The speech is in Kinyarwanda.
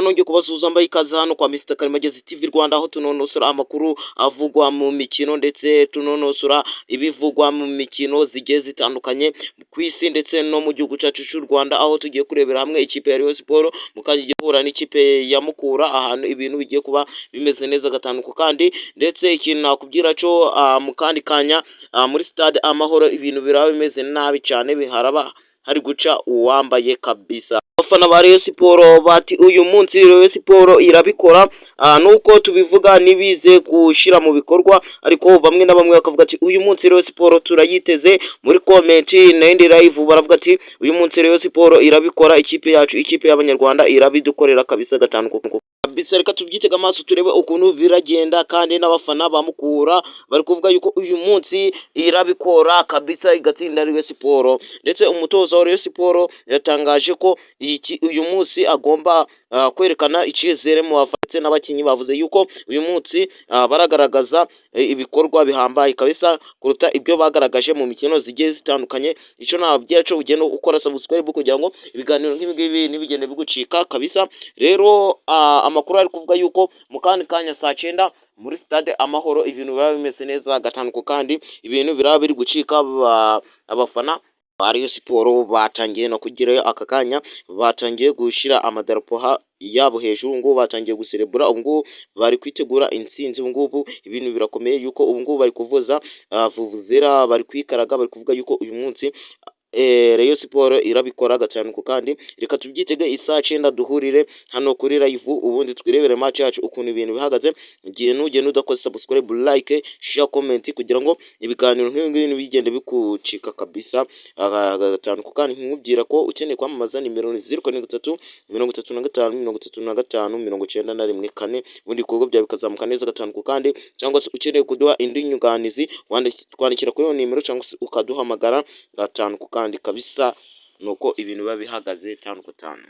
Nongeye kubasuhuza, mbaye ikaze hano kwa Mr Karimagezi TV Rwanda, aho tunonosora amakuru avugwa mu mikino, ndetse tunonosora ibivugwa mu mikino zigiye zitandukanye ku isi ndetse no mu gihugu cyacu cy'u Rwanda, aho tugiye kurebera hamwe ikipe ya Rayon Sports mukajya igiye guhura n'ikipe ya Mukura, ahantu ibintu bigiye kuba bimeze neza gatanu ku kandi. Ndetse ikintu nakubwira cyo, mu kandi kanya muri Stade Amahoro ibintu biraba bimeze nabi cyane, biharaba hari guca uwambaye kabisa. Abafana ba Rayon Sports bati: "Uyu munsi Rayon Sports irabikora." Nuko tubivuga ntibize gushyira mu bikorwa, ariko bamwe na bamwe bakavuga ati: "Uyu munsi Rayon Sports turayiteze." Muri comment n'indi live baravuga ati: "Uyu munsi Rayon Sports irabikora, ikipe yacu, ikipe y'Abanyarwanda irabidukorera kabisa gatanu kabisa." Reka tubyitega amaso turebe ukuntu biragenda. Kandi n'abafana ba Mukura bari kuvuga yuko uyu munsi irabikora kabisa, igatsinda Rayon Sports. Ndetse umutoza wa Rayon Sports yatangaje ko uyu munsi agomba kwerekana icyizere mu bafana, ndetse n'abakinnyi bavuze yuko uyu munsi baragaragaza ibikorwa bihambaye kabisa kuruta ibyo bagaragaje mu mikino zigiye zitandukanye. Icyo nababwira cyo, ugenda ukora subscribe kugira ngo ibiganiro nk'ibi ngibi ntibigende bigucika kabisa. Rero amakuru ari kuvuga yuko mu kandi kanya saa 9 muri Stade Amahoro ibintu biraba bimeze neza gatanu ku kandi, ibintu biraba biri gucika. Abafana ba Rayon Sports batangiye no kugerayo aka kanya, batangiye gushyira amadarapo yabo hejuru, ngo batangiye guserebura. Ubu ngubu bari kwitegura intsinzi, ubu ngubu ibintu birakomeye yuko ubu ngubu bari kuvuza vuvuzera, bari kwikaraga, bari kuvuga yuko uyu munsi Rayon Sports irabikora gatanu ku kandi. Reka tubyitege isaa 9, duhurire hano kuri live, ubundi twirebere match yacu ukuntu ibintu bihagaze. Igihe nugenda udakoze subscribe, like, share, comment, kugira ngo ibiganiro nk'ibi ngibi ntibigende bikucika kabisa gatanu ku kandi. Nkubwira ko ukeneye kwamamaza, nimero ni 0733 35 359 14, ubundi ibikorwa byawe bikazamuka neza gatanu ku kandi. Cyangwa se ukeneye kuduha indi nyunganizi, twandikira kuri iyo nimero cyangwa se ukaduhamagara gatanu ku kandi kabisa. Nuko ibintu biba bihagaze tanu ku tanu.